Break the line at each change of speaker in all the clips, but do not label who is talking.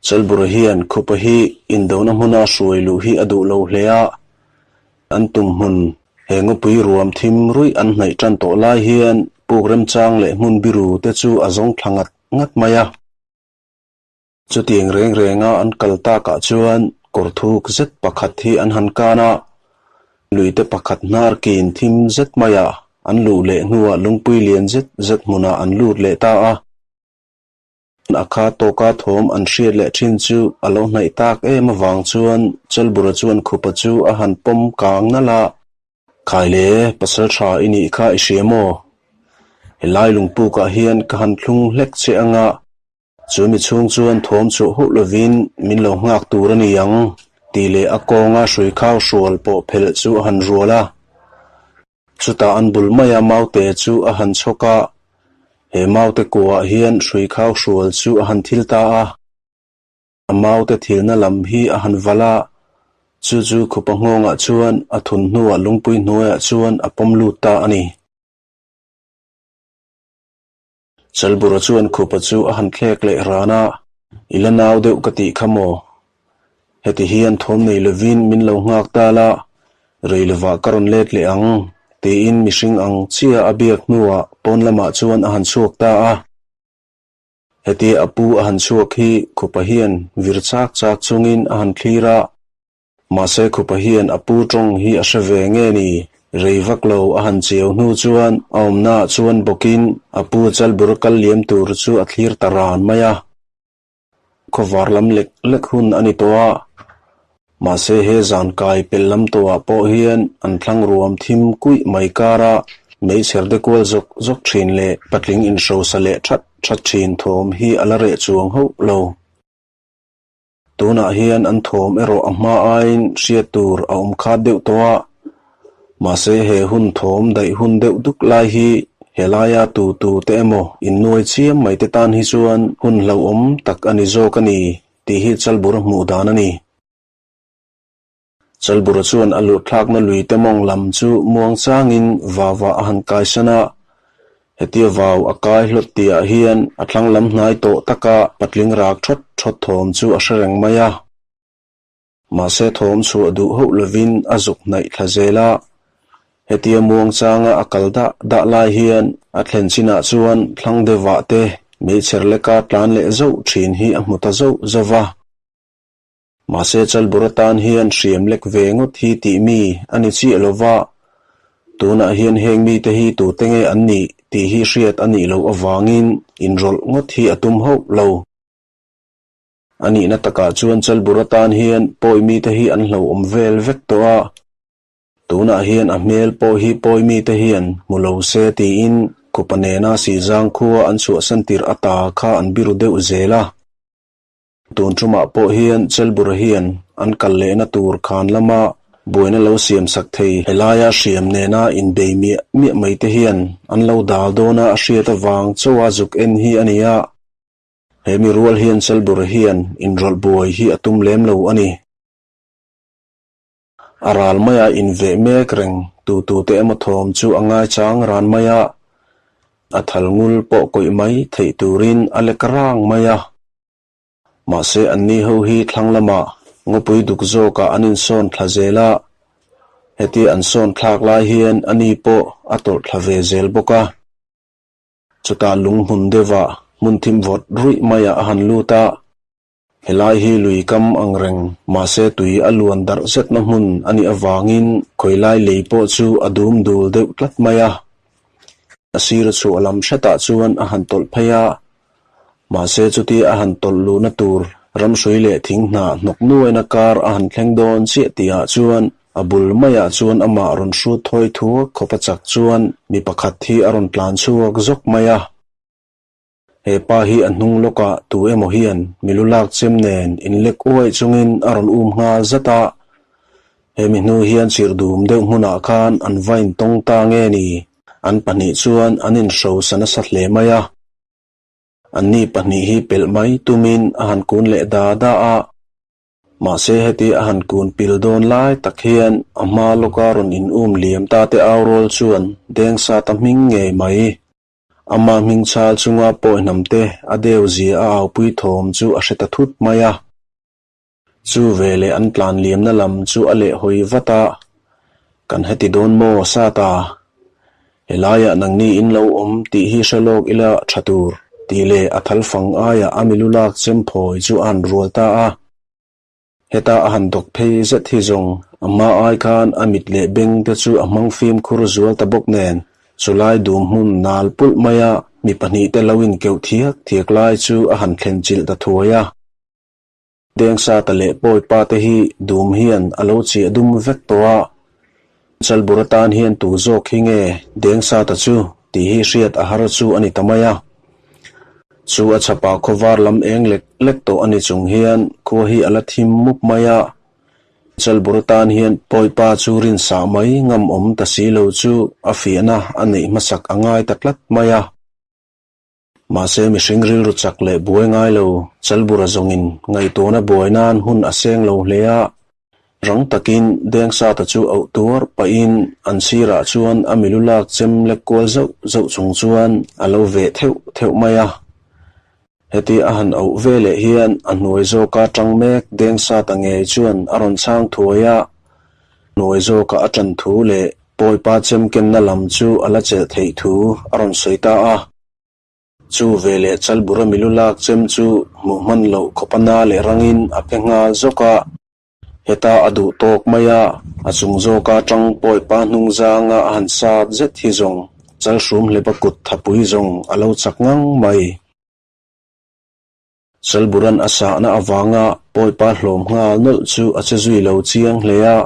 Chalbura hian Khupa hi indona hmuna hruai luh hi a duh lo hle a, an tum hmun he ngawpui ruam thim ruih an hnaih tan tawh lai hian puk remchang leh hmun biru te chu a zawng thla ngat ngat mai a. Chutiang reng renga an kal takah chuan kawr thuk zet pakhat hi an han kan a, luite pakhat hnar kin thim zet maiah an luh leh hnuah lungpui lian zet zet hmunah an lut leh ta a. A kha tawka thawm an hriat leh thin chu a lo hnaih tak em avang chuan Chalbura chuan Khupa chu a han pawm kang nalh a. Khai le, pasal tha i nih kha i hria maw? Helai lungpukah hian ka han thlung hlek che anga, chu mi chhung chuan thawm chhuah hauh lovin min lo nghak tur a ni ang, tih leh a kawnga hrui khau hrual pawh phelh chu a han rual a. Chutah an bul maia maute chu a han chhawk a, he maute kuaah hian hrui khau hrual chu a han thil ta a. A maute thilna lam hi a han valh a, chu chu khupa nghawngah chuan a thun hnuah lungpui hnuaiah chuan a pawm lut ta a ni. Chalbura chuan khupa chu a han thlek leh ran a, I la nau deuh ka tih kha maw? Heti hian thawm nei lovin min lo nghak ta la, rei lovah ka rawn let leh ang, tiin mihring ang chiah a biak hnuah pawn lamah chuan a han chhuak ta a. Heti a pu a han chhuak hi khupa hian vir chak chak chungin a han thlir a. Mahse khupa hian a pu tawng hi a hre ve nge ni? Rei vak lo a han chiau hnu chuan a awmnaah chuan bawkin a pu chalbur kal liam tur chu a thlir ta ran mai a. Khawvar lam lek lek hun a ni tawh a, mahse he zan kai pel lam tawhah pawh hian an thlang ruam thim kuih mai kara meichher de kual zawk zawk thin leh patling inhrosa leh that that thin thawm hi a la reh chuang hauh lo. Tunah hian an thawm erawh a hma aiin hriat tur a awm khat deuh tawh a, mahse he hun thawm daih hun deuh duk lai hi helaia tu tu te emaw innuai chiam mai te tan hi chuan hun hlauhawm tak a ni zawk a ni tih hi Chalbura hmuh dan a ni. Chalbura chuan a luhthlakna lui te mawng lam chu muang changin vauah a han kaisan a, hetia vau a kai hlawt tihah hian a thlang lam hnai tawh taka patling rak thawt thawt thawm chu a hre reng mai a. Mahse thawm chhuah duh hauh lovin a zuk hnaih thla zel a, hetia muang changa a kal dah dah lai hian a thlen chinah chuan thlang deuhvah te meichher leka tlan leh zauh thin hi a hmu ta zauh zauh va. Mahse Chalbur atan hian hriam lek ve ngawt hi tih mi a ni chiah lo va, tunah hian heng mite hi tute nge an nih tih hi hriat a nih loh avangin inrawlh ngawt hi a tum hauh lo. A nihna takah chuan Chalbur atan hian pawi mite hi an hlauhawm vel vek tawh a, tunah hian a hmel pawh hi pawi mite hian hmu lo se tiin khupa nena Sihzang khua an chhuahsan tirh ata kha an biru deuh zel a. Tun ṭumah pawh hian Chelbura hian an kal lehna tur khan lama buaina lo siam sak thei. Helaia hriam nena inbei miah miah mai te hian an lo dal dawna a hriat avang chauha zuk en hi a ni a. He mi rual hian Chelbura hian inrawlh buai hi a tum lem lo a ni. A ral maia inveh mek reng tu tute emaw thawm chu a ngaichang ran mai a, a thal ngul pawh kawih mai theih turin a lek rang mai a. Mahse anni ho hi thlang lamah ngawpui duk zawkah an insawn thla zel a, hetia an sawn thlak lai hian ani pawh a tawlh thla ve zel bawk a. Chutah lung hmun deuhah hmun thim vawt ruih maiah a han lut a. Helai hi lui kam ang reng, mahse tui a luan darh zetna hmun a nih avangin khawilai lei pawh chu a dum dul deuh tlat mai a. A sir chhuah lam hretah chuan a han tawlh phei a, mahse chutia a han tawlh luhna tur ramhrui leh thing hnah hnawk nuaina kar a han thleng dawn chiah tihah chuan a bul maiah chuan amah rawn hrut thawi thuak khawp a chak chuan mi pakhat hi a rawn tlan chhuak zawk mai a. He pa hi a hnung lawkah tu emaw hian milu lak chem nen inlek uaih chungin a rawn um nghal zat a. Hemi hnu hian chirh dum deuh hmunah khan an va intawng ta nge ni? An pahnih chuan an inhrosa nasa hle mai a. Anni pahnih hi pelh mai tumin a han kun leh da da a. Mahse heti a han kun pil dawn lai tak hian a hma lawka rawn in um liam ta te au rawl chuan deng sa ta hming ngei mai. Ama hming chal chunga pawi hnamte a deu zia a aupui thawm chu a hre ta thut mai a. Chu veleh an tlan liamna lam chu a lehhawi vat a, Kan heti dawn maw Sata? Helaiah nangni in lo awm tih hi hre lawk ila tha tur, tih leh a thal fang aiah a milu lak chem phawi chu a han rual ta a. Heta a han dawk phei zet hi zawng a hma ai khan a mit leh beng te chu a hmang fimkhur zual ta bawk nen, chulai dum hmun nal pulh maia mi pahnihte lo inkeuh thiak thiak lai chu a han thlen chilh ta thuai a. Dengsata leh Pawipa te hi dum hian a lo chiah dum vek tawh a, Chalbur atan hian tu zawk hi nge Dengsata chu tih hi hriat a har chu a ni ta mai a. Chu a chhapah khawvar lam eng lek lek tawh a ni chung hian khua hi a la thim mup mai a, Chalbur atan hian Pawipa chu rinsah mai ngam awm ta si lo chu a fiahna a neih hmasak a ngai ta tlat mai a. Mahse mihring rilru chak leh buai ngai lo, Chalbura zawngin ngaihtuahna buai nan hun a seng lo hle a. Rang takin Dengsata chu auh tuar pahin an sirah chuan a milu lak chem lek kual zauh zauh chung chuan a lo veh theuh theuh mai a. Heti a han auh ve leh hian a hnuai zawka tang mek Dengsata ngei chuan a rawn chhang thuai a. Hnuai zawka a tan thu leh Pawipa chemkenna lam chu a la chelh theih thu a rawn sawi ta a. Chu veleh Chalbura milu lak chem chu hmuh hman loh khawpa na leh rangin a pe nghal zawk a. Heta a duh tawk mai a, a chung zawka tang Pawipa hnung zanga a han sat zet hi zawng Chalhrum hlepa kut thapui zawng a lo chak ngang mai. Chalburan a sahna avanga Pawipa hlawm nghal nawlh chu a che zui lo chiang hle a.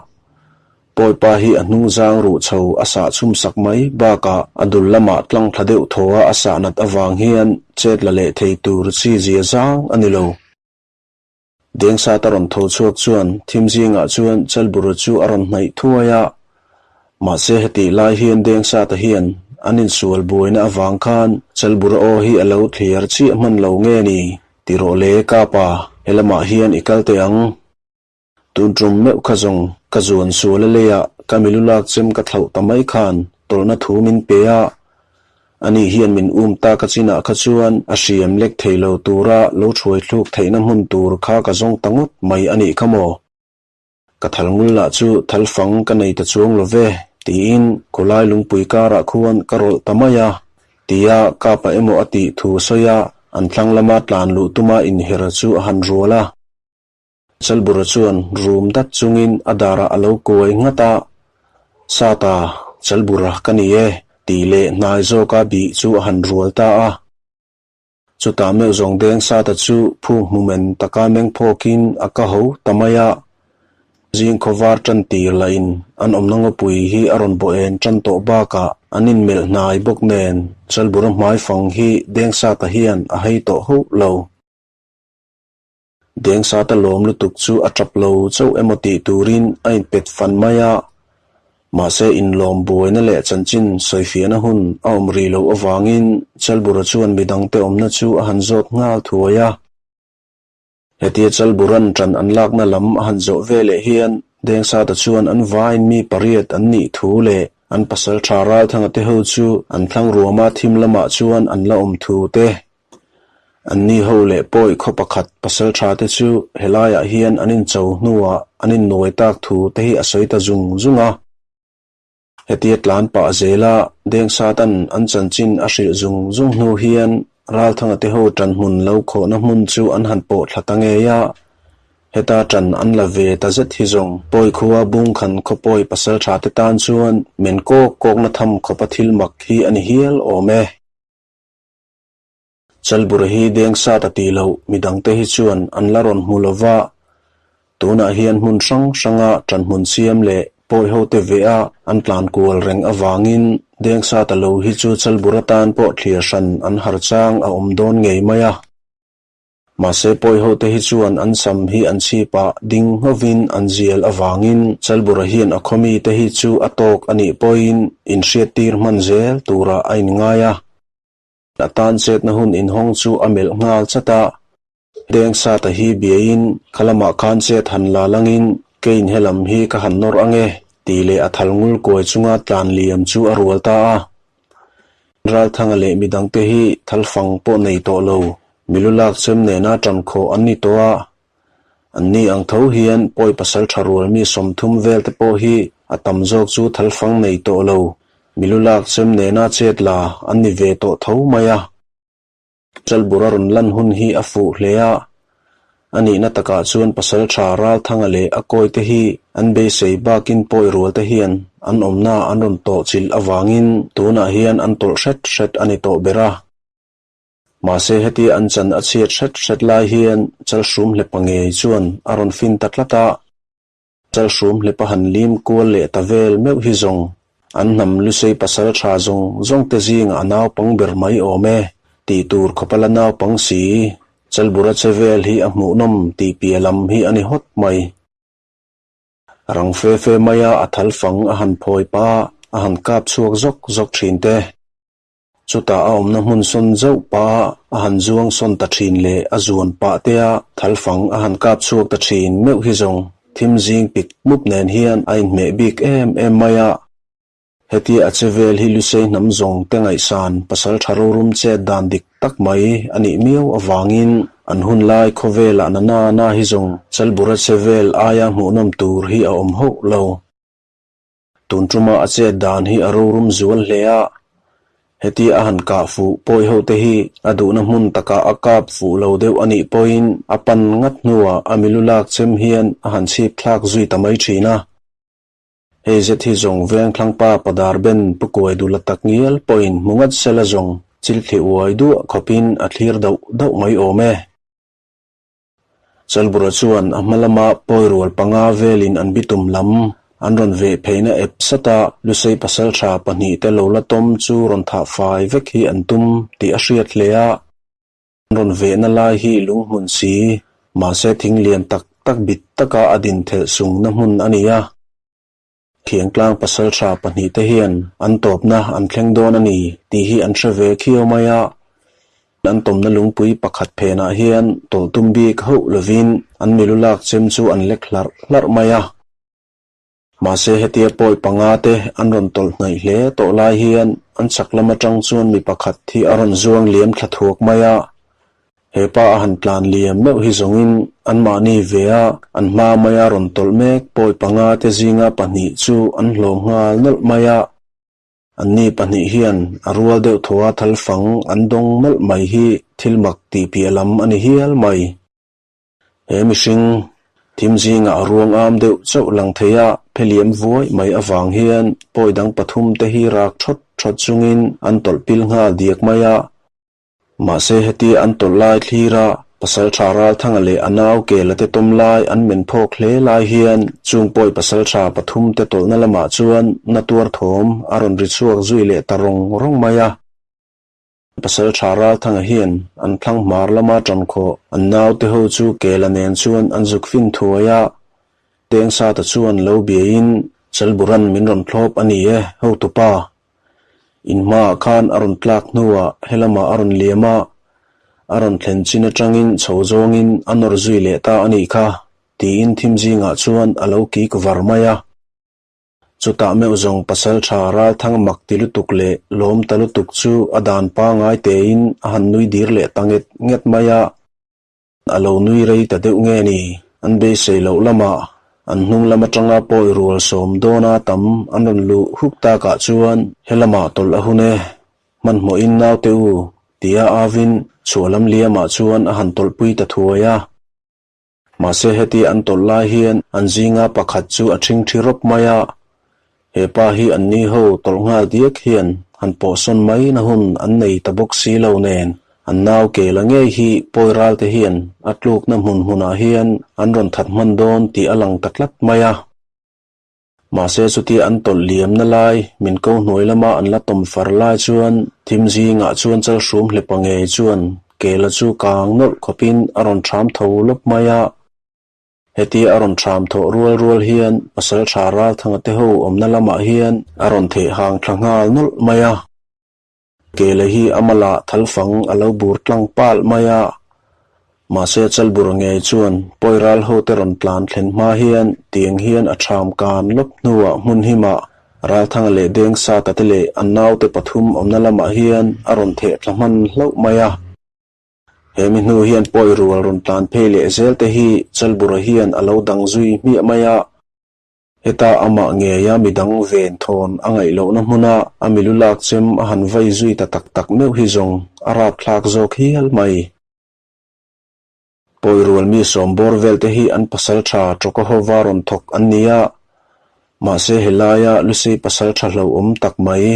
Pawipa hi a hnung zang ruh chho a sah chhum sak mai bakah a dul lamah tlang thla deuh thaw a a sah nat avang hian chet la leh thei tur chi zia zang a ni lo. Dengsat a rawn tho chhuak chuan thim zingah chuan Chalbura chu a rawn hnaih thuai a. Mahse hetih lai hian Dengsata hian an insual buaina avang khan Chalbura aw hi a lo thliar chiah hman lo nge ni? Ti rawh le Kapa, he lamah hian i kal teh ang. Tun tum meuh kha zawng ka zuan sual a leiah ka milu lak chem ka thlauh ta mai khan tawlhna thu min pe a. Ani hian min um tak a chinah kha chuan a hriam lek thei lo tura lo thuai thluk theihna hmun tur kha ka zawng ta ngawt mai a nih kha maw? Ka thal ngul lah chu thal fang ka nei ta chuang lo ve, tiin khawlai lungpui karah khuan ka rawlh ta mai a, tia kapa emaw a tih thu sawi a, an thlang lama tlan luh tuma inher chu a han rual a. Chalbura chuan rum dat chungin a darah a lo kuai nghat a, Sata, Chalbura ka ni e, tih leh hnai zawka bih chu a han rual ta a. Chutah meuh zawng deng Sata chu phu hmumen taka meng phawkin a ka ho ta mai a. Zing khawvar tan tir lahin an awmna ngawpui hi a rawn bawh en tan tawh bakah an inmelh hnai bawk nen Chalbura hmaifang hi deng Sata hian a hei tawh hauh lo. Dengsata lawm lutuk chu a tap lo chauh emaw tih turin a inpet fan mai a, mahse inlawm buaina leh chanchin sawifiahna hun a awm rih loh avangin Chalbura chuan midangte awmna chu a han zawt nghal thuai a. Hetia Chalburan ṭan an lakna lam a han zawh veleh hian Dengsata chuan an vain mi pariat an nih thu leh an pasal ṭha Ralthanga te ho chu an thlang ruama thim lamah chuan an la awm thu te Anni ho leh pawi khaw pakhat pasal tha te chu helaiah hian an incho hnuah an innuai tak thu te hi a sawi ta zung zung a. Hetia tlan pah zela Dengsatan an chanchin a hrilh zung zung hnu hian Ralthanga te ho ṭan hmun lo khawhna hmun chu an han pawh thla ta ngei a. Heta ṭan an la ve ta zet hi zawng pawi khua bungkhan khaw pawi pasal tha te tan chuan men kawk kawkna tham khawpa thil mak hi a ni hial awm e. Chalbura hi deng sat a tih loh midangte hi chuan an la rawn hmu lo va, tunah hian hmun hrang hranga ṭanhmun siam leh pawi hote veh a an tlan kual reng avangin deng sat a lo hi chu Chalbura tan pawh thlir hran an har chang a awm dawn ngei mai a. Mahse pawi hote hi chuan an sam hi an chhipah ding nghovin an zial avangin Chalbura hian a khawmi te hi chu a tawk a nih pawhin inhriattir hman zel turah a inngai a. A tan chetna hun inhawng chu a melh nghal chat a, Deng Sata hi biain kha lamah khan chet han la langin keiin helam hi ka han nawr ang e, tih leh a thal ngul kuai chunga tlan liam chu a rual ta a. Ralthanga leh midangte hi thalfang pawh nei tawh lo, milu lak chem nena tan khawh an ni tawh a. Anni ang tho hian pawi pasal tha rual mi 30 vel te pawh hi a tam zawk chu thalfang nei tawh lo, milu lak chem nena chet la an ni ve tawh tho mai a. Chalbura rawn lan hun hi a fuh hle a, a nihna takah chuan Pasalṭha Ralthanga leh a kawite hi an beisei bakin pawi rual te hian an awmna an rawn tawh chilh avangin tunah hian an tawlh hret hret a ni tawh ber a. Mahse hetia an chan a chhiat hret hret lai hian Chalhrum hlepa ngei chuan a rawn fin ta tlat a. Chalhrum hlepa han lim kual leh ta vel meuh hi zawng an hnam Lusei pasal tha zawng zawng te zingah a naupang ber mai awm e tih tur khawpa la naupang si Chalbura che vel hi a hmuhnawm tih piah lam hi a ni hawt mai. Rang fe fe maia a thal fang a han phawi pa a han kap chhuak zawk zawk thin te. Chutah a awmna hmun sawn zauh pa a han zuang sawn ta thin leh a zuan pah te a thalfang a han kap chhuak ta thin meuh hi zawng thim zing pik mup nen hian a inhmeh bik em em mai a. Hetia a che vel hi Lusei hnam zawng te ngaihsan pasal tha rorum chet dan dik tak mai a nih miau avangin an hun lai khawvelah na na na hi zawng Chalbura che vel aia hmuhnawm tur hi a awm hauh lo. Tun tuma a chet dan hi a rorum zual hle a, hetia a han kah fuh pawi ho te hi a duhna hmun takah a kap fuh lo deuh a nih pawhin a pan ngat hnuah a milu lak chem hian a han chhip thlak zui ta mai thin a. Hei zet hi zawng Vengthlangpa Padar Ben pu kuai duh la tak ngial pawhin hmu ngat sela zawng chilthli uai duah khawpin a thlir dauh dauh mai awm e. Chalbura chuan a hma lama pawi rual panga velin an bitum lam an rawn veh pheihna ep sata Lusei pasaltha pahnihte lo la tawm chu rawn thah fai vek hi an tum tih a hriat hle a. An rawn vehna lai hi lunghmun si, mahse thing lian tak tak bit taka a din thelh sungna hmun a ni a. Thiangtlang pasaltha pahnihte hian an tawpna an thleng dawn a ni tih hi an hre ve khiau mai a. An tawmna lungpui pakhat phenah hian tawlh tum bik hauh lovin an milu lak chem chu an lek hlarh hlarh mai a. Mahse hetia pawi panga te an rawn tawlh hnaih hle tawh lai hian an chak lam atang chuan mi pakhat hi a rawn zuang liam thla thuak mai a. He pa a han tlan liam meuh hi zawngin anmahni ve a, an hma maia rawn tawlh mek pawi panga te zinga pahnih chu an hlawm nghal nawlh mai a. Anni pahnih hian a rual deuh thaw a thal fang an dawng nawlh mai hi thil mak tih piah lam a ni hial mai. He mihring thim zingah a ruang am deuh chauh lang thei a, pheliam vuai mai avang hian pawi dang pathum te hi rak thawt thawt chungin an tawlh pil nghal diak mai a. Mahse hetia an tawlh lai thlira Pasaltha Ralthanga leh a nau Kela te tawm lai an men phawk hle lai hian chung pawi Pasaltha pathum te tawlhna lamah chuan na tuar thawm a rawn ri chhuak zui leh ta rawng rawng mai a. Pasaltha Ralthanga hian an thlang hmar lama tan khawh an nau te ho chu Kela nen chuan an zuk fin thuai a, Tengsata chuan lo biain Chalburan min rawn thlawp a ni e, hotupa. In hmaah khan a rawn tlak hnuah helamah a rawn liam a, a rawn thlen chin atangin chho zawngin a nawr zui leh ta a nih kha, tiin thim zingah chuan a lo kik var mai a. Chutah meuh zawng pasal tha Ralthang mak ti lutuk leh lawm ta lutuk chu a dan pangai tein a han nui dir leh ta nget nget mai a. A lo nui rei ta deuh nge ni? An beisei loh lamah an hnung lam atanga pawi rual sawm dawna tam an rawn luh huk takah chuan helamah tawlh a hun e, hmanhmawhin naute u tia avin chhuah lam liamah chuan a han tawlhpui ta thuai a. Mahse heti an tawlh lai hian an zinga pakhat chu a ṭhingṭhi rawp mai a, he pa hi anni ho tawlh nghal diak hian han pawhsawn mai na hun an nei ta bawk si lo nen an nau ke la ngei hi pawi ral te hian a tlukna hmun hmunah hian an rawn that hman dawn tih a lang ta tlat mai a. Mahse chutia an tawlh liamna lai min ko hnuai lama an la tawm far lai chuan thim zingah chuan chalhrum hlepa ngei chuan ke la chu kang nawlh khawpin a rawn ṭham tho lawp mai a. Hetia a rawn ṭham thawh rual rual hian Pasalṭha Ralthanga te ho awmna lamah hian a rawn theh hang thla nghal nawlh mai a. Kele hi a malah thalfang a lo bur tlang palh mai a, mahse Chalbur ngei chuan pawi ral hote rawn tlan thlen hma hian tiang hian a ṭham kan lawp hnuah hmun himah. Ralthanga leh Dengsata te leh an naute pathum awmna lamah hian a rawn theh thla hman hlauh mai a. He mi hnu hian pawi rual rawn tlan phei leh zel te hi Chalbura hian a lo dang zui hmiah mai a. Heta amah ngeia midang ven thawn a ngaih lohna hmuna a milu lak chem a han vai zui ta tak tak meuh hi zawng a rapthlak zawk hial mai. Pawi rual mi sawm bawr vel te hi an pasal tha tawka hova rawn thawk an ni a, mahse helaia Lusei pasal tha hlauhawm tak mai,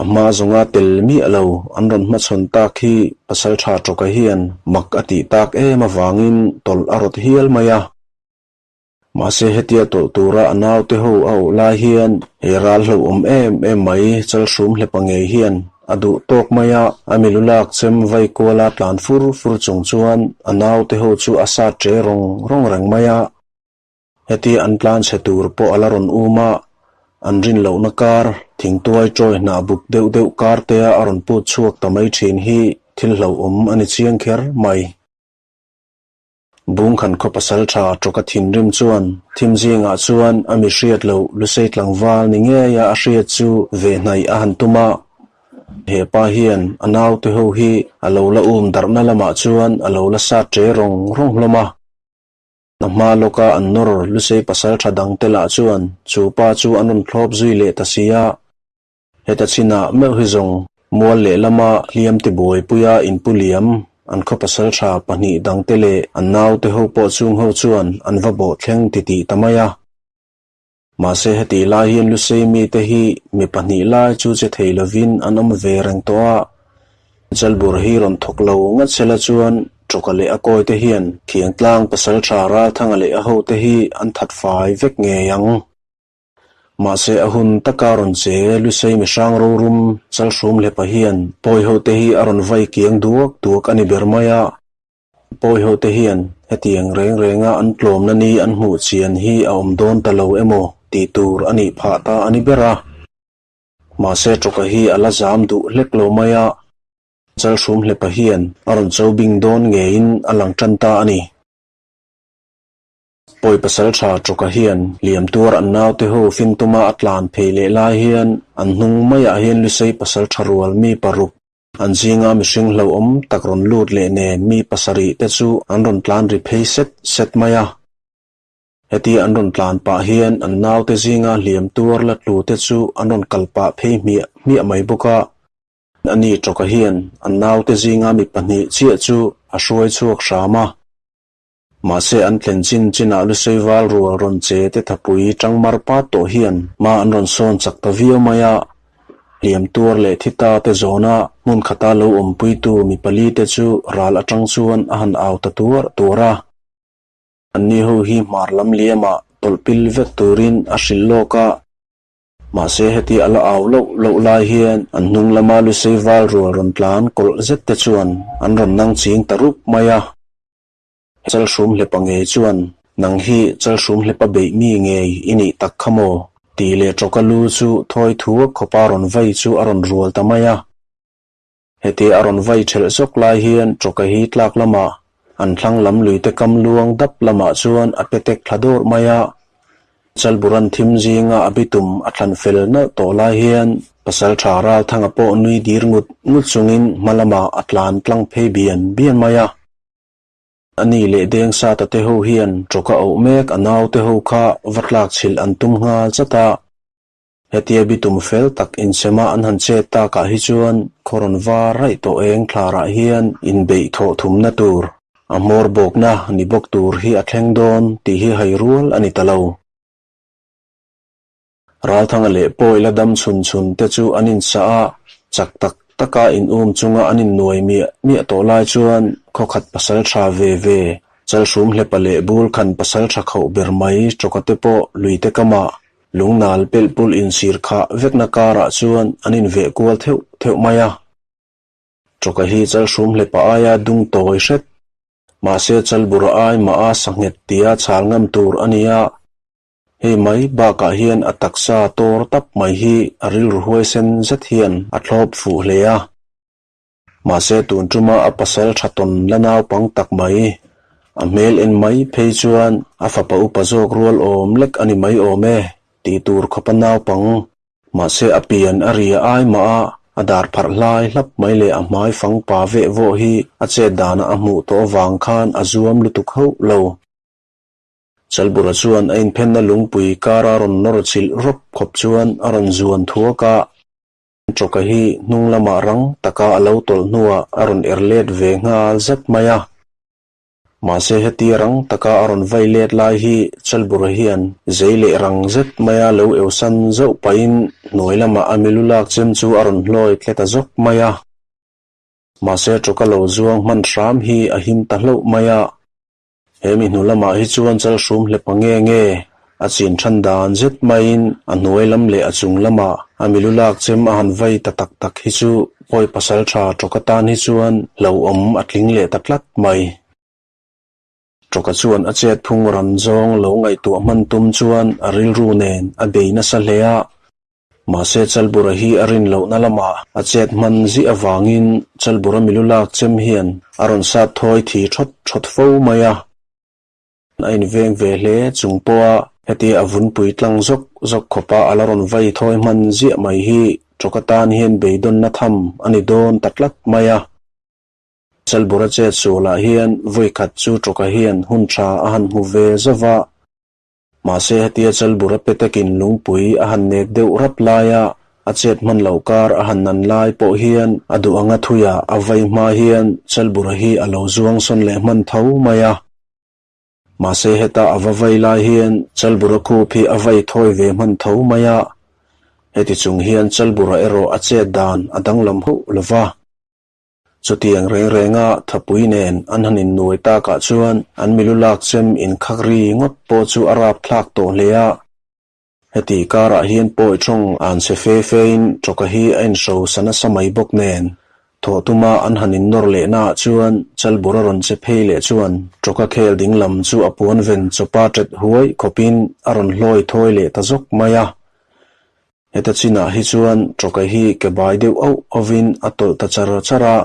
a hma zawnga tel miah lo an rawn hmachhawn tak hi pasal tha tawka hian mak a tih tak em avangin tawlh a rawt hial mai a. Mahse hetia tawlh tura a naute ho a awh lai hian he ral hlauhawm em em mai chalhrum hlepa ngei hian a duh tawk mai a, a milu lak chem vai kuala tlan fur fur chung chuan a naute ho chu a sat ṭe rawng rawng reng mai a. Hetia an tlan chhe tur pawh a la rawn um a, an rin lohna kar thingtuai ṭawi hnah buk deuh deuh kar tea a rawn put chhuak ta mai ṭhin hi thil hlauhawm a ni chiang kher mai. Bungkhan khaw pasal tha tawka thinrim chuan thim zingah chuan a mi hriat loh Lusei tlangval ni ngeia a hriat chu ve hnaih a han tum a. He pa hian a naute ho hi a lo la um darhna lamah chuan a lo la sat ṭe rawng rawng hlawm a. A hma lawka an nawr Lusei pasal tha dangte lah chuan chu pa chu an rawn thlawp zui leh ta si a. Heta chinah meuh hi zawng mual lehlama hliam tibuaipuia inpu liam an khaw pasaltha pahnih dangte leh an naute ho pawh chung ho chuan an va bawh thleng titih ta mai a. Mahse hetih lai hian Lusei mite hi mi pahnih lai chu che thei lovin an awm ve reng tawh a. Chalbur hi rawn thawk lo ngat sela chuan Tawka leh a kawite hian Thiangtlang pasaltha Ralthanga leh a hote hi an that fai vek ngei ang. Mahse a hun taka rawn che Lusei mihrang rorum Chalhrum hlepa hian Pawihote hi a rawn vai kiang duak duak a ni ber mai a. Pawihote hian hetiang reng renga an tlawmna ni an hmuh chian hi a awm dawn ta lo emaw tih tur a nih phah ta a ni ber a. Mahse tawka hi a la zam duh hlek lo mai a. Chalhrum hlepa hian a rawn cho bing dawn ngeiin a lang tan ta a ni. Pawi pasal tha Tawka hian liam tuar an naute ho fin tuma a tlan phei leh lai hian an hnung maiah hian Lusei pasal tha rual mi paruk an zinga mihring hlauhawm tak rawn lut leh nen mi pasarih te chu an rawn tlan ri phei set set mai a. Hetia an rawn tlan pah hian an naute zinga hliam tuar la tlu te chu an rawn kal pah phei hmiah hmiah mai bawk a. Ani Tawka hian an naute zinga mi pahnih chiah chu a hruai chhuak hram a. Mahse an thlen chin chinah Lusei val rual rawn che te thapui tang mar pat tawh hian hma an rawn sawn chak ta viau mai a. Hliam tuar leh thi ta te zawna hmun khata lo awmpuitu mi pali te chu ral atang chuan a han au ta tuar tuar a. Anni ho hi hmar lam liamah tawlh pil vek turin a hrilh lawk a. Mahse heti a la au loh loh lai hian an hnung lama Lusei val rual rawn tlan kawlh zet te chuan an rawn nang ching ta rup mai a. Chalhrum hlepa ngei chuan, Nang hi Chalhrum hlepa beih mi ngei i nih tak kha maw? tih leh tawka lu chu thawi thuak khawpa rawn vai chu a rawn rual ta mai a. Heti a rawn vai ṭhelh zawk lai hian tawka hi tlak lamah an thlang lam luite kam luang dap lamah chuan a petek thla dawrh mai a. Chalburan thim zinga a bitum a thlan fel nalh tawh lai hian Pasalṭha Ralthanga pawh nui dir ngut ngut chungin hma lamah a tlan tlang phei bian bian mai a. A ni leh deng sata te ho hian tawka auh mek a naute ho kha va tlak chhilh an tum nghal zat a. Hetia bitum fel tak insema an han chet takah hi chuan khaw rawn var raih tawh eng thlarah hian inbeih thawh thumna tur, a hmawr bawkna ni bawk tur hi a thleng dawn tih hi hai rual a ni ta lo. Ralthanga leh pawi la dam chhun chhun te chu an insah a, chak tak taka in um chunga an innuai miah miah tawh lai chuan khawkhat pasal tha ve ve, Chalhrum hlepa leh bul khan pasal tha khauh ber mai tawka te pawh luite kamah lungnal pelh pulh insir khah vekna karah chuan an inveh kual theuh theuh mai a. Tawka hi Chalhrum hlepa aia dung tawi hret, mahse Chalbura ai mah a sanghet tia chhal ngam tur a ni a. Hei mai bakah hian a taksa tawr tap mai hi a rilru huaisen zet hian a thlawp fuh hle a. Mahse tun tuma a pasal tha tawn la naupang tak mai, a hmel en mai phei chuan a fapa upa zawk rual awm lek a ni mai awm e tih tur khawpa naupang. Mahse a pian a ria ai mah a, a dar pharh hlai hlap mai leh a hmai fang pa veh vawh hi a chet dana a hmuh tawh avang khan a zuam lutuk hauh lo. Chalbura chuan a inphenna lungpui kara rawn nawr chilh rawp khawp chuan a rawn zuan thuak a. Tawka hi hnung lamah rang taka a lo tawlh hnuah a rawn er let ve nghal zat mai a. Mahse hetia rang taka a rawn vai let lai hi Chalbura hian zei leh rang zet maia lo eusan zauh pahin hnuai lamah a milu lak chem chu a rawn hlawi tle ta zawk mai a. Mahse tawka lo zuang hman hram hi a him ta hlauh mai a. He mi hnu lamah hi chuan chalhrum hlepa nge nge a chin than dan zet maiin a hnuai lam leh a chung lamah a milu lak chem a han vai ta tak tak hi chu pawi pasal tha tawka tan hi chuan hlauhawm a tling leh ta tlat mai. Tawka chuan a chet phung ran zawng lo ngaihtuah hman tum chuan a rilru nen a bei nasa hle a. Mahse Chalbura hi a rin lohna lamah a chet hman ziah avangin Chalbura milu lak chem hian a rawn sat thawi thi thawt thawt fo mai a. A inveng ve hle chung pawha hetia a vunpui tlang zawk zawk khawpa a la rawn vai thawi hman ziah mai hi tawka tan hian beidawnna tham a ni dawn ta tlat mai a. Chalbura chet sualah hian vawi khat chu tawka hian hun tha a han hmu ve zauh a. Mahse hetia Chalbura pe takin lungpui a han nek deuh rap laia a chet hman loh kar a han nan lai pawh hian a duh anga thuia a vai hma hian Chalbura hi a lo zuang sawn leh hman tho mai a. Mahse heta a va vai lai hian Chalbura khup hi a vai thawi ve hman tho mai a. Heti chung hian Chalbura erawh a chet dan a danglam hauh lo va. Chutiang reng renga thapui nen an han innuai takah chuan an milu lak chem inkhak ri ngawt pawh chu a rap thlak tawh hle a. Heti karah hian pawi tawng an che fe fein tawka hi a inhrosa nasa mai bawk nen, thawh tuma an han innawr lehnaah chuan Chalbura rawn che phei leh chuan tawka khel dinglam chu a puan ven chawpa ṭet huai khawpin a rawn hlawi thawi leh ta zawk mai a. Heta chinah hi chuan tawka hi ke bai deuh auh auhin a tawlh ta char char a.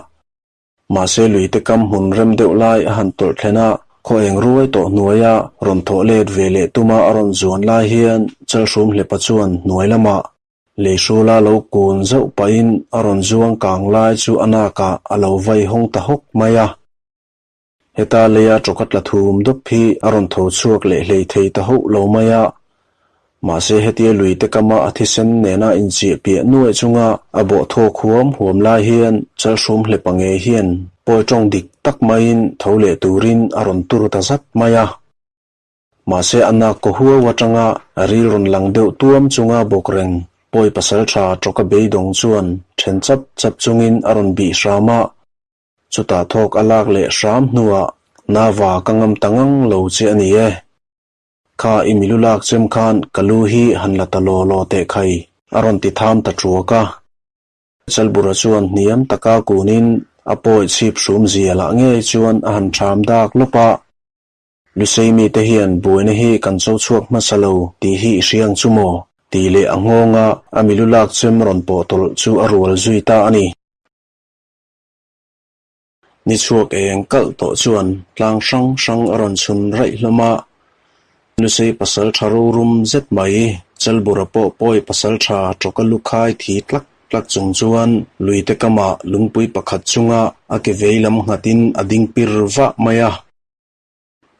Mahse luite kam hmun rem deuh lai a han tawlh thlen a, khaw eng ruai tawh hnuaia rawn thawh let ve leh tuma a rawn zuan lai hian Chalhrum hlepa chuan hnuai lamah leihrula lo kun zauh pahin a rawn zuang kang lai chu a nakah a lo vai hawng ta hawk mai a. Heta leia tawka tla thum dawp hi a rawn tho chhuak leh hlei thei ta hauh lo mai a. Mahse hetia lui te kama a thisen nena inchiah piah nuaih chunga a bawh thawk huam huam lai hian Chalhrum hlepa ngei hian pawi tawng dik tak maiin tho leh turin a rawn tur ta zat mai a. Mahse a nak kaw huau atanga a ril rawn lang deuh tuam chunga bawk reng pawi pasal tha tawka beidawng chuan then chap chap chungin a rawn bih hram a. Chutah thawk a lak leh hram hnuah Nava ka ngam ta ngang lo che a ni e. Kha i milu lak chem khan ka lu hi han la ta law law teh khai, a rawn ti tham ta thuak a. Chalbura chuan hniam taka kunin a pawi chhip hrum zia lah ngei chuan a han ṭham dak lawp a. Lusei mite hian buaina hi kan cho chhuak hmasa lo tih hi i hriang chu maw? tih leh a nghawnga a milu lak chem rawn pawh tawlh chu a rual zui ta a ni. Ni chhuak eng kalh tawh chuan tlang hrang hrang a rawn chhun raih hlawm a. Lusei pasal tha rorum zet mai, Chalbura pawh pawi pasal tha tawka lu khai thi tlak tlak chung chuan luite kamah lungpui pakhat chunga a ke vei lam nghatin a ding pir vah mai a.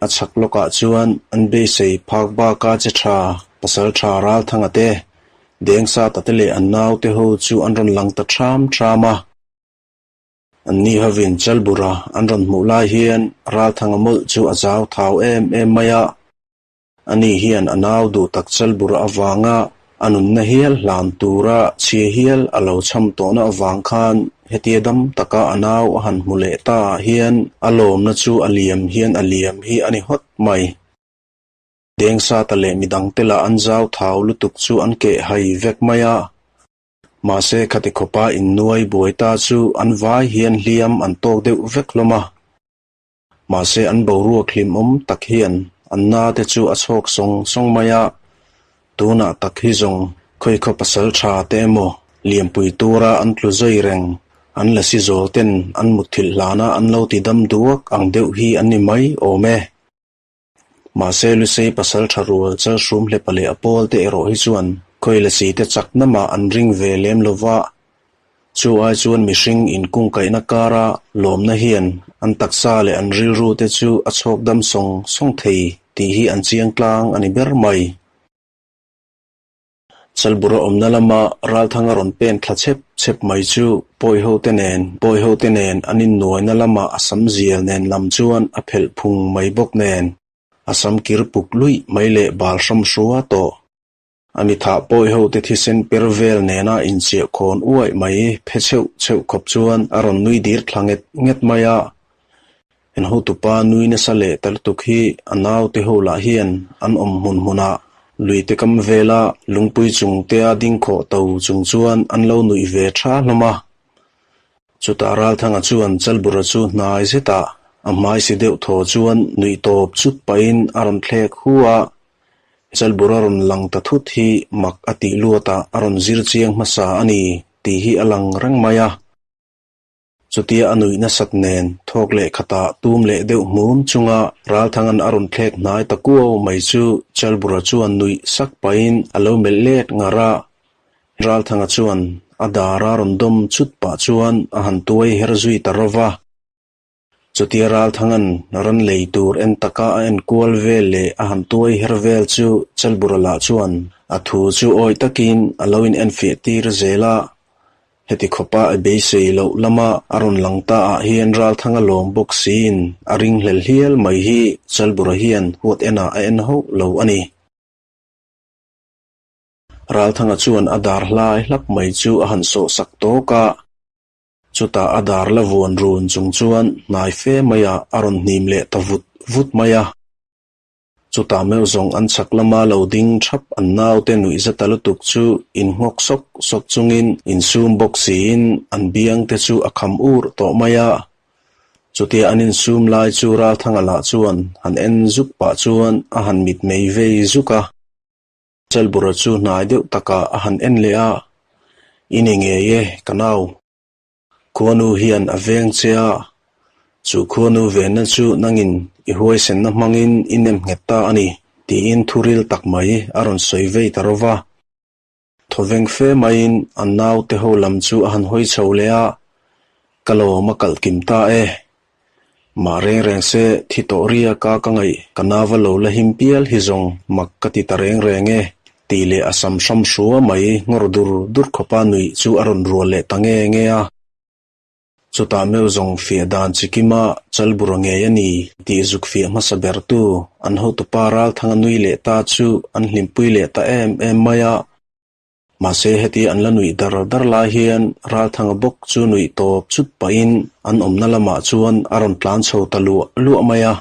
A chhak lawkah chuan an beisei phak baka che tha, pasal tha Ralthanga te, Dengsata te leh an naute ho chu an rawn lang ta ṭham ṭham a. Anni hovin Chalbura an rawn hmuh lai hian Ralthanga mawlh chu a zau thau em em mai a. Ani hian a nau duh tak Chalbura avanga a nunna hial hlan tura chhia hial a lo cham tawhna avang khan hetia dam taka a nau a han hmu leh ta ah hian a lawmna chu a liam hian a liam hi a ni hawt mai. Dengsata leh midangte lah an zau thau lutuk chu an keh hai vek mai a. Mahse khati khawpa innuai buai ta chu an vai hian hliam an tawk deuh vek hlawm a. Mahse an boruak hlimawm tak hian an na te chu a chhawk sawng sawng mai a, tunah tak hi zawng khawikhaw pasal tha te emaw liampui tura an tlu zui reng, an lasi zawl ten an mutthilh hlana an lo ti dam duak ang deuh hi an ni mai awm e. Mahse Lusei pasal tha rual Chalhrum hlepa leh a pawl te erawh hi chuan Khawilasi te chakna mah an ring ve lem lo va, chu ai chuan mihring inkungkaihna kara lawmna hian an taksa leh an rilru te chu a chhawk dam sawng sawng thei tih hi an chiang tlang a ni ber mai. Chalbura awmna lama Ralthanga rawn pen thla chep chep mai chu Pawihote nen Pawihote nen an innuaina lama a sam zial nen lam chuan a phelh phung mai bawk nen a sam kir puk luih mai leh bal hram hrua tawh. A mithah Pawihote thisen per vel nena inchiah khawn uaih mai phe chheuh chheuh khawp chuan a rawn nui dir thla nget nget mai a. An hotupa nui nasa leh ta lutuk hi a naute ho lah hian an awm hmun hmunah luite kam vela lungpui chung tea ding khawh to chung chuan an lo nuih ve tha hlawm a. Chutah Ralthanga chuan Chalbura chu hnai zetah a hmai si deuh thaw chuan nuih tawp chut pahin a rawn thlek hu a. Chalbura rawn lang ta thut hi mak a tih luatah a rawn zir chiang hmasa a ni tih hi a lang reng mai a. Chutia a nuih nasat nen thawk leh khatah tum leh deuh hmum chunga Ralthanga'n a rawn thlek hnai ta kuau mai chu Chalbura chuan nuih sak pahin a lo melh let ngar a. Ralthanga chuan a dara rawn dawm chut pah chuan a han tuai her zui ta ro va. Chutia Ralthanga'n ran lei tur en taka a en kual vel leh a han tuai her vel chu Chalbura lah chuan a thu chu awi takin a lo in enfiah tir zel a. Heti khawpa a beisei loh lama a rawn lang ta ah hian Ralthanga lawm bawk siin a ringhlel hial mai hi Chalbura hian huat enah a en hauh lo a ni. Ralthanga chuan a dar hlai hlap mai chu a han sawh sak tawk a. Chutah a dar la vuan run chung chuan hnai fe maiah a rawn hnim leh ta vut vut mai a. Chutah meuh zawng an chhak lama lo ding thap an naute nuih za ta lutuk chu innghawk sawk sawk chungin insum bawk siin an biang te chu a kham ur tawh mai a. Chutia an insum lai chu Ralthanga lah chuan han en zuk pah chuan a han mitmei vei zuk a. Chalbura chu hnai deuh takah a han en leh a, I ni ngei e, ka nau. Khuanu hian a veng che a, chu khuanu venna chu nangin i huaisenna hmangin i nem nghet ta a ni, tiin thuril tak mai a rawn sawi vei ta ro va. Thawveng fe maiin an naute ho lam chu a han hawi chho leh a, Ka lawm a kalh kim ta e. Mah reng reng se thi tawh ria ka ka ngaih ka nava lo la him pial hi zawng mak ka ti ta reng reng e, tih leh a sam hram hrua mai nghawr dur dur khawpa nuih chu a rawn rual leh ta nge nge a. Chutah meuh zawng fiah dan chi kima Chalbura ngei a ni tih zuk fiah hmasa bertu an hotupa Ralthanga nui leh ta chu an hlimpui leh ta em em mai a. Mahse heti an la nuih dar dar lai hian Ralthanga bawk chu nuih tawp chut pahin an awmna lamah chuan a rawn tlan chho ta luah luah mai a.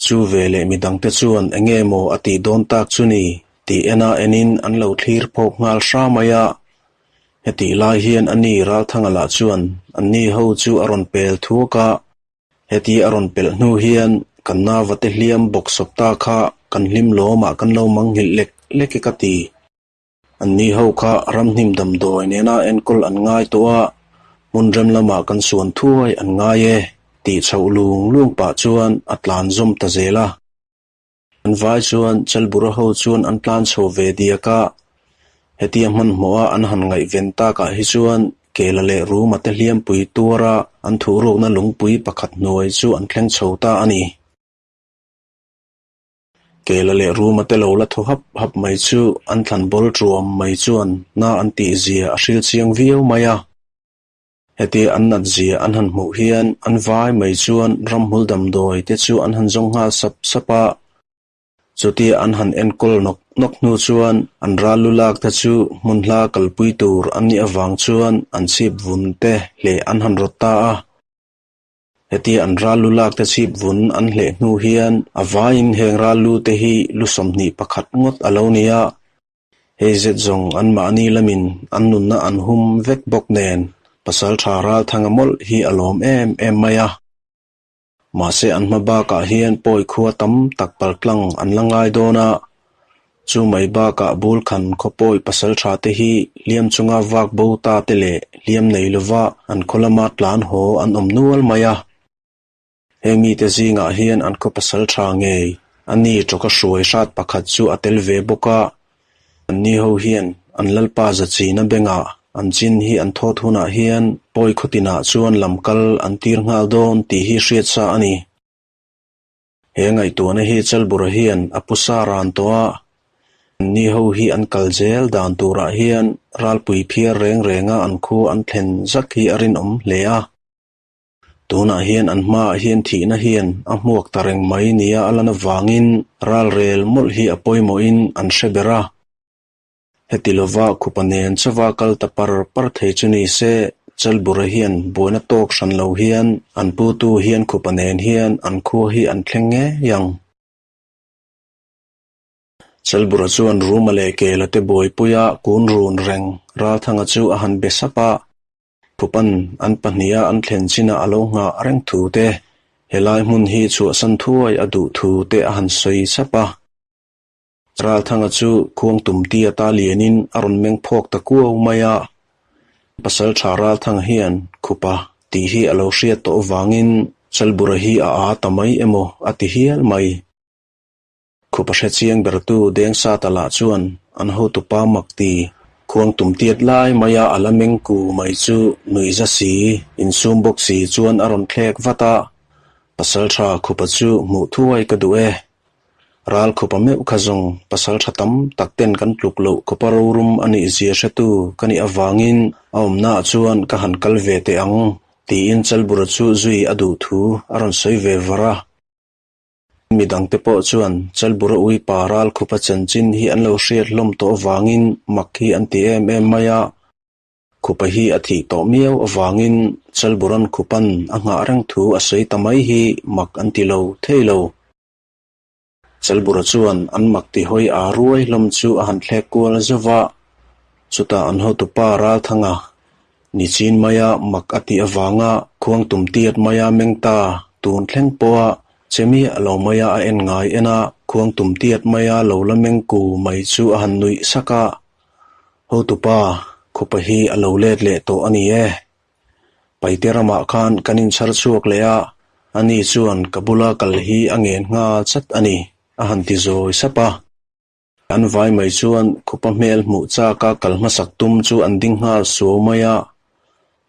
Chu veleh midangte chuan enge maw a tih dawn tak chu ni tih ena enin an lo thlir phawk nghal hra mai a. Hetih lai hian a ni Ralthanga lah chuan anni ho chu a rawn pel thuak a. Heti a rawn pelh hnu hian kan navate hliam bawk sawp ta kha kan hlim lawmah kan lo manghilh lek lek e ka ti. Anni ho kha ramhnim damdawi nena enkawl an ngai tawh a, hmun rem lamah kan suan thuai an ngai e tih chhoh lung lung pah chuan a tlan zawm ta zel a. An vai chuan Chalbura ho chuan an tlan chho ve diak a, hetia hmanhmawha an han ngaihven takah hi chuan Kela leh Ruma te hliampui tuara an thuhrukna lungpui pakhat hnuai chu an thleng chho ta a ni. Kela leh Ruma te lo la thaw hap hap mai chu an thlan bawl tuam mai chuan na an tihzia a hril chiang viau mai a. Heti an nat zia an han hmuh hian an vai mai chuan ramhmul damdawi te chu an han zawng nghal sap sap a. Chutia an han enkawl nawk nawk hnu chuan an ral lu lak te chu hmun hla kalpui tur an nih avang chuan an chhip vun te hleh an han rawt ta a. Hetia an ral lu lak te chhip vun an hleh hnu hian a vaiin heng ral lu te hi lu 21 ngawt a lo ni a. Hei zet zawng anmahni lamin an nunna an hum vek bawk nen pasal tha Ralthanga mawlh hi a lawm em em mai a. Mahse an hma bakah hian pawi khua tam tak paltlang an la ngai dawn a, chu mai bakah Bulkhan khaw pawi pasal tha te hi hliam chunga vak bo ta te leh hliam nei lova an khaw lama tlan haw an awm nual mai a. Heng mite zingah hian an khaw pasal tha ngei a ni tawka hruai hrat pakhat chu a tel ve bawk a. Anni ho hian an Lalpa Zachina bengah an chin hi an thawt hunah hian pawi khawtinah chuan lam kal an tir nghal dawn tih hi hriat sa a ni. He ngaihtuahna hi Chalbura hian a pu sa ran tawh a, anni ho hi an kal zel dan turah hian ralpui phiar reng renga an khua an thlen zak hi a rinawm hle a. Tunah hian an hmaah hian thihna hian a hmuak ta reng mai nia a lan avangin ralrel mawlh hi a pawimawhin an hre ber a. Heti lova khupa nen chauva kal ta par par thei chu ni se, Chalbura hian buaina tawk hran lo hian an putu hian khupa nen hian an khua hi an thleng ngei ang. Chalbura chuan Ruma leh Kela te buaipuia kun run reng Ralthanga chu a han be sap a. Khupan an pahniha an thlen chinah a lo nghah reng thu te, helai hmun hi chhuahsan thuai a duh thu te a han sawi sap a. Ralthanga chu khuang tumti ata lianin a rawn meng phawk ta kuau mai a. Pasaltha Ralthanga hian Khupa tih hi a lo hriat tawh avangin Chalbura hi a aa ta mai emaw a ti hial mai. Khupa hre chiang bertu Dengsata lah chuan an hotupa mak ti khuang tum tiat lai maia a la meng ku mai chu nuihza si, insum bawk si chuan a rawn thlek vat a, Pasaltha Khupa chu hmuh thuai ka duh e. Ral khupa meuh kha zawng pasaltha tam tak ten kan tluk loh khupa rorum a nih zia hretu ka nih avangin a awmnaah chuan ka han kal ve teh ang tiin Chalbura chu zui a duh thu a rawn sawi ve var a. Mi dangte pawh chuan Chalbura uipa ral khupa chanchin hi an lo hriat hlawm tawh avangin mak hi an ti em em mai a. Khupa hi a thih tawh miau avangin Chalburan khupan a nghah reng thu a sawi ta mai hi mak an ti lo thei lo. Chalbura chuan an mak ti hawi a ruai hlawm chu a han thlek kual zauh va, chutah an hotupa Ralthanga Nichin maia mak a tih avanga khuang tum tiat maia meng ta tun thleng pawha che miah lo maia a en ngai en a, khuang tum tiat maia lo la meng ku mai chu a han nuih sak a. Hotupa, khupa hi a lo let leh tawh a ni e. Paite ramah khan kan inchhar chhuak leh a, ani chuan ka bula kal hi a ngen nghal chat a ni, a han ti zawi sap a. An vai mai chuan khupa hmel hmuh chaka kal hmasak tum chu an ding nghal suau mai a.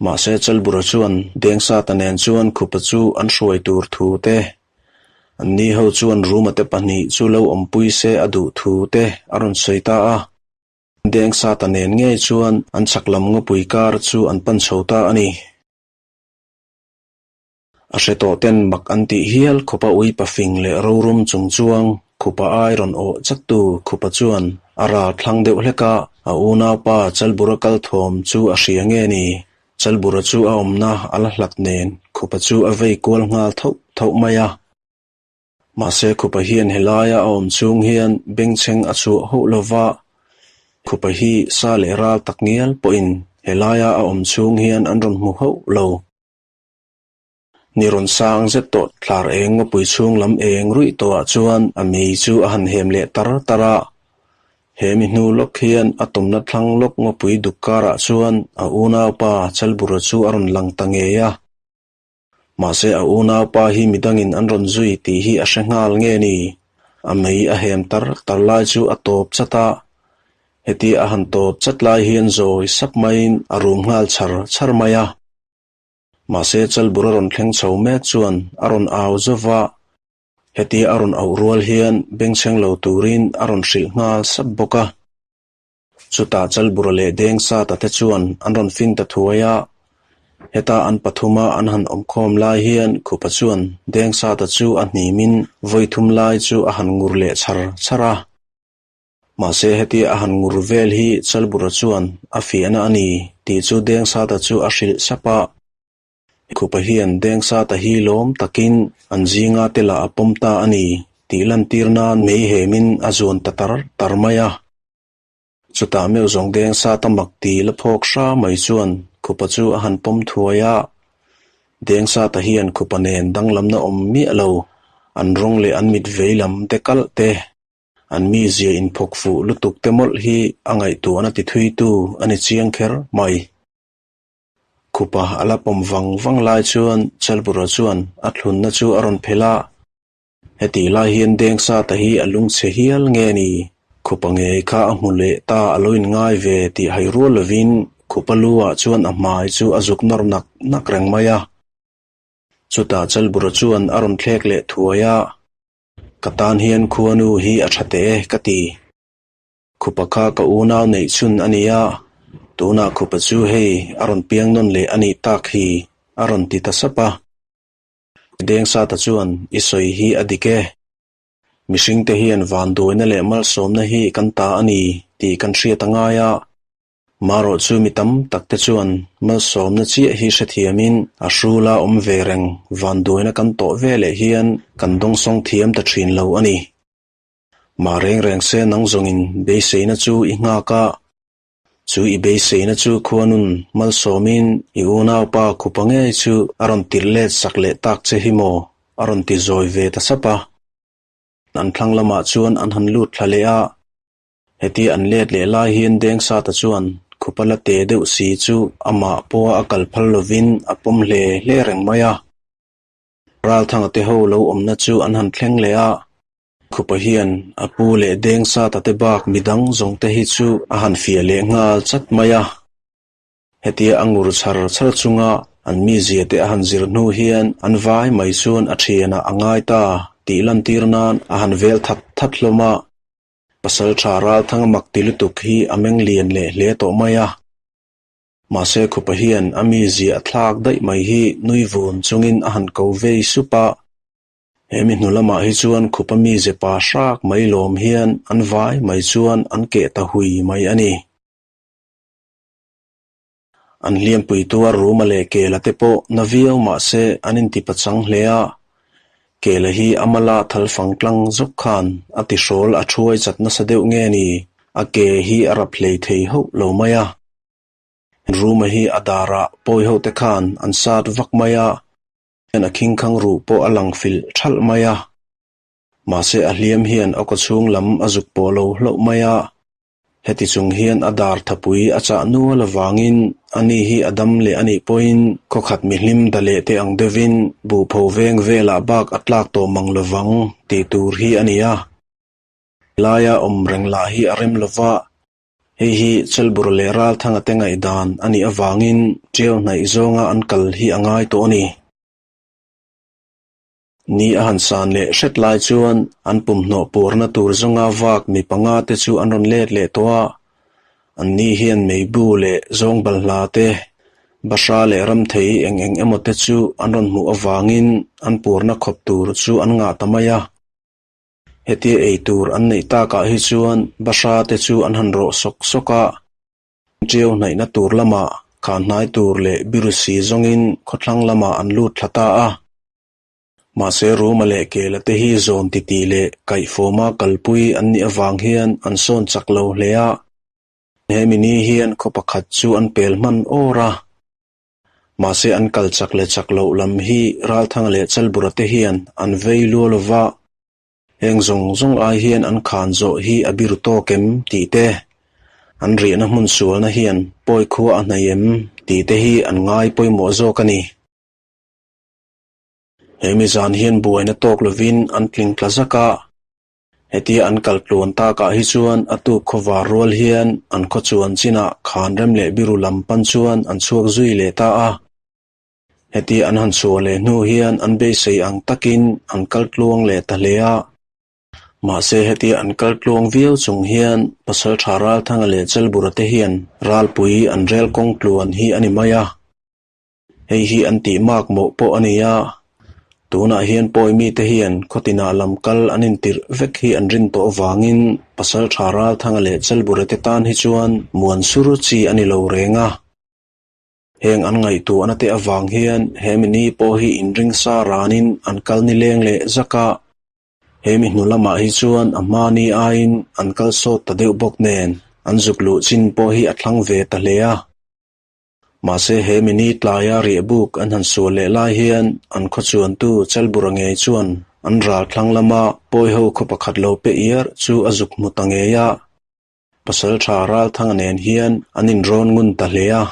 Mahse Chalbura chuan Dengsata nen chuan khupa chu an hruai tur thu te, an ni ho chuan Ruma te pahnih chu lo awmpui se a duh thu te a rawn sawi ta a. Dengsata nen ngei chuan an chhak lam ngawpui kar chu an pan chho ta a ni. A hre tawh ten mak an tih hial khupa ui pafing leh rorum chung chuang khupa ai rawn awh chattu khupa chuan a ral thlang deuh hlek a, a unaupa Chalbura kal thawm chu a hria nge ni? Chalbura chu a awmna a la hlat nen khupa chu a vei kual nghal thauh thauh mai a. Mahse khupa hian helaia a awm chung hian bengchheng a chhuah hauh lo va, khupa hi sa leh ral tak ngial pawhin helaia a awm chung hian an rawn hmu hauh lo. Ni rawn sang zet tawh thlar eng ngawpui chhung lam eng ruih tawhah chuan a mei chu a han hem leh tar tar a. He mi hnu lawk hian a tumna thlang lawk ngawpui duk karah chuan a unaupa Chalbura chu a rawn lang ta ngei a. Mahse a unaupa hi midangin an rawn zui tih hi a hre nghal nge ni? A mei a hem tar tar lai chu a tawp chat a. Hetia a han tawp chat lai hian zawi sap maiin a rum nghal chhar chhar mai a. Mahse Chalbur a rawn thleng chho mek chuan a rawn au zauh va, hetia a rawn auh rual hian bengchheng lo turin a rawn hrilh nghal sap bawk a. Chutah Chalbura leh Dengsata te chuan an rawn fin ta thuai a, heta an pathuma an han awmkhawm lai hian Khupa chuan Dengsata chu a hnimin vawi thum lai chu a han ngur leh chhar chhar a. Mahse hetia a han ngur vel hi Chalbura chuan a fiahna a ni tih chu Dengsata chu a hrilh sap a. Khupa hian Dengsata hi lawm takin an zinga te lah a pawm ta a ni tih lantir nan mei hemin a zuan ta tar tar mai a. Chutah meuh zawng Dengsata mak ti la phawk hra mai chuan Khupa chu a han pawm thuai a. Dengsata hian Khupa nen danglamna awm miah lo, an rawng leh an mit vei lam te kalh te. An mizia inphawk fuh lutuk te mawlh hi a ngaihtuahna ti thuitu a ni chiang kher mai. Khupa a la pawm vang vang lai chuan Chalbura chuan a thlunna chu a rawn phelh a, hetih lai hian Dengsata hi a lungchhe hial nge ni? Khupa ngei kha a hmu leh ta a lo inngai ve tih hai rual lovin Khupa lu ah chuan a hmai chu a zuk nawr nak nak reng mai a. Chutah Chalbura chuan a rawn thlek leh thuai a, Ka tan hian khuanu hi a tha teh e ka ti. Khupa kha ka unau neih chhun a ni a, tunah Khupa chu hei a rawn piang nawn leh a nih tak hi a rawn ti ta sap a. Dengsata chuan i sawi hi a dik e. Mihringte hian vanduaina leh malsawmna hi kan ta a ni tih kan hriat a ngai a. Marawh chu mi tam takte chuan malsawmna chiah hi hrethiamin a hrula awm ve reng vanduaina kan tawh ve leh hian kan dawngsawng thiam ta thin lo a ni. Mah reng reng se nang zawngin beiseina chu i nghak a, chu i beiseina chu khuanun malsawmin i unaupa khupa ngei chu a rawn tirh let sak leh tak che hi maw? a rawn ti zawi ve ta sap a. An thlang lamah chuan an han lut thla leh a, Heti an let leh lai hian Dengsata chuan khupa la te deuh si chu amah pawha a kal phal lovin a pawm hle hle reng mai a. Ralthanga te ho lo awmna chu an han thleng leh a, khupa hian a pu leh Dengsata te bak midang zawng te hi chu a han fiah leh nghal chat mai a. Hetia a ngur chhar chhar chunga an mizia te a han zir hnu hian an vai mai chuan a thianah a ngai ta tih lantir nan a han vel that that hlawm a. Pasal tha Ralthanga mak ti lutuk hi a meng lian leh hle tawh mai a. Mahse khupa hian a mizia a thlak daih mai hi nui vun chungin a han ko vei sup a. He mi hnu lamah hi chuan khupa mize pa hrak mai lawm hian an vai mai chuan an keh ta hui mai a ni. An hliampui tuar Ruma leh Kela te pawh na viau mahse an inti pachang hle a, Kela hi a mala thal fang tlang zawk khan a tihrawl a thuai chat nasa deuh nge ni, a ke hi a rap hlei thei hauh lo mai a. Ruma hi a darah pawi ho te khan an sat vak mai a, a khingkhang ruh pawh a lang filh thalh mai a. Mahse a hliam hian a kawchhung lam a zuk pawh lo hlauh mai a. Heti chung hian a dar thapui a chah nual avangin ani hi a dam leh anih pawhin khawkhat mihlim da leh te ang deuhin buhpho veng velah bak a tlak tawh mang lovang tih tur hi a ni a. Laia awm reng lah hi a rem lova, hei hi Chelbur leh Ralthanga te ngaihdan a nih avangin ṭiau hnaih zawnga an kal hi a ngai tawh a ni. Ni a han san leh hret lai chuan an pumhnawh purna tur zawnga vak mi panga te chu an rawn let leh tawh a. An ni hian meibu leh zawng balhla te, bahra leh ramthei eng eng emaw te chu an rawn hmuh avangin an purna khawp tur chu an ngah ta mai a. Hetia ei tur an neih takah hi chuan bahra te chu an han rawh sawk sawk a. Ṭiau hnaihna tur lamah kha hnai tur leh birusi zawngin khawthlang lamah an lut thla ta a. Mahse Ruma leh Kela te hi zawn titih leh kaihfawma kalpui an nih avang hian an sawn chak lo hle a. Hemi ni hian khaw pakhat chu an pel hman awr a. Mahse an kal chak leh chak loh lam hi Ralthanga leh Chalbura te hian an vei luah lova. Heng zawng zawng ai hian an khan zawh hi a biru tawk em tih te, an rihna hmun sualna hian pawi khua a hnaih em tih te hi an ngai pawimawh zawk a ni. He mi zan hian buaina tawk lovin an tling tla zak a, hetia an kal tluan takah hi chuan a tuk khawvar rual hian an khaw chuan chinah khan rem leh biru lam pan chuan an chhuak zui leh ta a. Heti an han chhuah leh hnu hian an beisei ang takin an kal tluang leh ta hle a. Mahse hetia an kal tluang viau chung hian Pasalṭha Ralthanga leh Chelbura te hian ralpui an rel kawng tluan hi a ni mai a. Hei hi an tih mak mawh pawh a ni a. Tunah hian pawi mite hian khawtinah lam kal an intirh vek hi an rin tawh avangin Pasalṭha Ralthanga leh Chelbura te tan hi chuan muan sur chi a ni lo reng a. Heng an ngaihtuahna te avang hian he mini pawh hi inring sa ranin an kal ni leng leh zak a. He mi hnu lamah hi chuan a hmani aiin an kal sawt ta deuh bawk nen an zuk luh chin pawh hi a thlang ve ta hle a. Mahse he mini tlaia riahbuk an han sual leh lai hian an khaw chuantu Chalbura ngei chuan an ral thlang lama pawiho khaw pakhat lo pe iar chu a zuk hmu ta ngei a. Pasalṭha Ralthanga nen hian an inrawn ngun ta hle a.